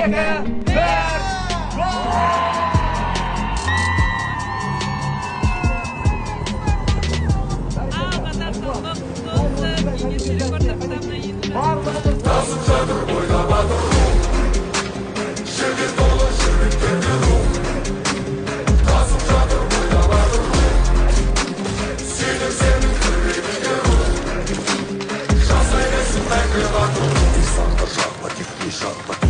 2, 1, Ал, қатар құтты болсын! Гиннес рекордтар кітабына енді. Тасып жатыр, ойнап жатыр рух. Жерге толы жігіттерге рух. Тасып жатыр, ойнап жатыр рух. Сүйдім сенің жүрегіңе рух. Жасай берсін мәңгі батыр. Жапа тек, жапа.